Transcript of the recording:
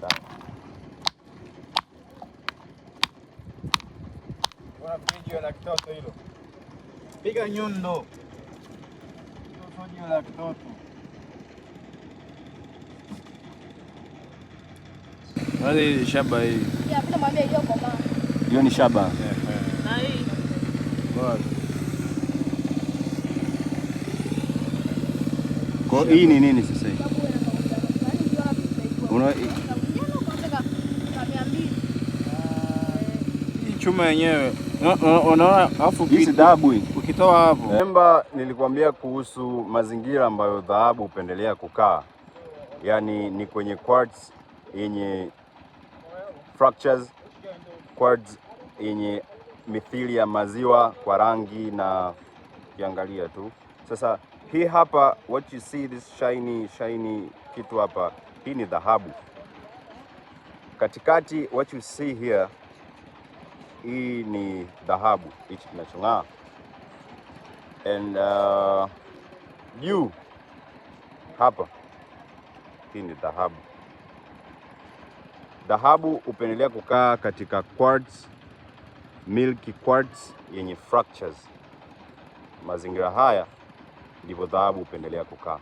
Sawa. Jiwe la kitoto hilo. Piga nyundo. Hilo jiwe la kitoto. Hii shaba hii. Hiyo ni shaba. Na hii. Kwa hii ni nini sasa hii? Una hii chuma yenyewe. Unaona, afu hii si dhahabu hii. Ukitoa hapo. Remember nilikwambia kuhusu mazingira ambayo dhahabu hupendelea kukaa, yaani ni kwenye quartz yenye fractures, quartz yenye mithili ya maziwa kwa rangi na ukiangalia tu. Sasa hii hapa, what you see this shiny shiny kitu hapa, hii ni dhahabu. Katikati, what you see here, hii ni dhahabu, hichi kinachong'aa and juu hapa, hii ni dhahabu. Dhahabu hupendelea kukaa katika quartz, milky quartz yenye fractures. Mazingira haya ndivyo dhahabu hupendelea kukaa.